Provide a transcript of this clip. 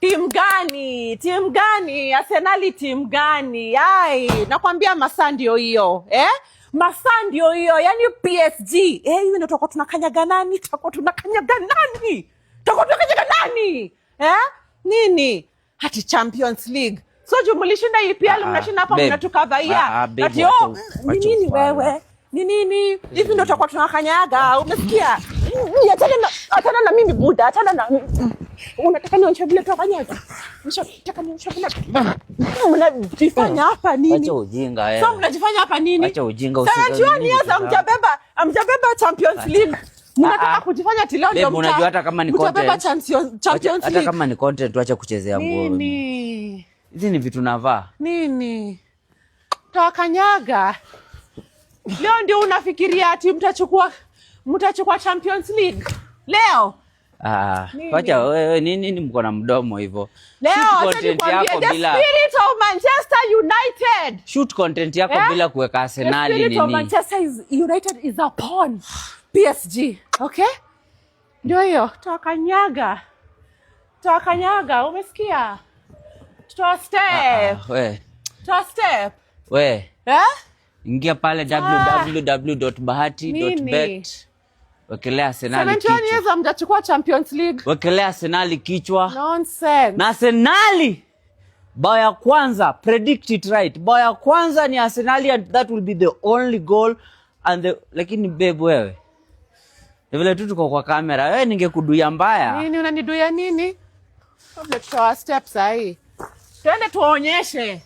Timu gani? Timu gani? Arsenali timu gani? Ai, nakwambia masaa ndio hiyo. Eh? Masaa ndio hiyo. Yaani PSG. Eh, hiyo ndio tutakuwa tunakanyaga nani? Tutakuwa tunakanyaga nani? Tutakuwa tunakanyaga nani? Eh? Nini? Hati Champions League. So juu mlishinda EPL, Ah, mnashinda hapa, babe. Mnatukavaia. Ah, ah, babe, Ati, oh, ni wacha nini ufala. wewe? Ni nini? Hivi ndio tutakuwa tunakanyaga. Umesikia? Achana na mimi, buda, achana na. Unataka nionyeshe vile tunakanyaga? Unataka nionyeshe vile mnajifanya hapa nini? Acha ujinga wewe. So mnajifanya hapa nini? Acha ujinga, usika- 71 nini years sasa? hamjabeba Champions League. Mnataka Ah, ah. kujifanya ati leo ndio Babe, unajua hata kama ni mtabeba content. Champions Hata League. kama ni content, wacha kuchezea nguo. Nini? Hizi ni vitu navaa. Nini? Tawakanyaga. Leo ndio unafikiria ati mtachukua Champions League? Leo? Ah, Nini? wacha wewe, nini nini mko na mdomo hivyo? Leo Shoot acha content nikwambie, yako the bila spirit of Manchester United. Shoot content yako Eh? bila kuweka The Arsenali spirit of nini? Manchester United is upon PSG. Okay? Ndio hiyo, tawakanyaga. Tawakanyaga, umesikia? Toa step. Ah, we, Toa step. we, Eh? Ingia pale www.bahati.bet. Nini? Wekelea Arsenali 71 years kichwa. hamjachukua Champions League. Wekelea Arsenali kichwa. Nonsense. Na Arsenali bao ya kwanza, predict it right. Bao ya kwanza ni Arsenali and that will be the only goal and the, lakini babe, wewe. Ni vile tu tuko kwa kamera. Wewe ningekuduya mbaya. Nini unaniduya nini? Kabla tutoa step sahi. Twende tuwaonyeshe.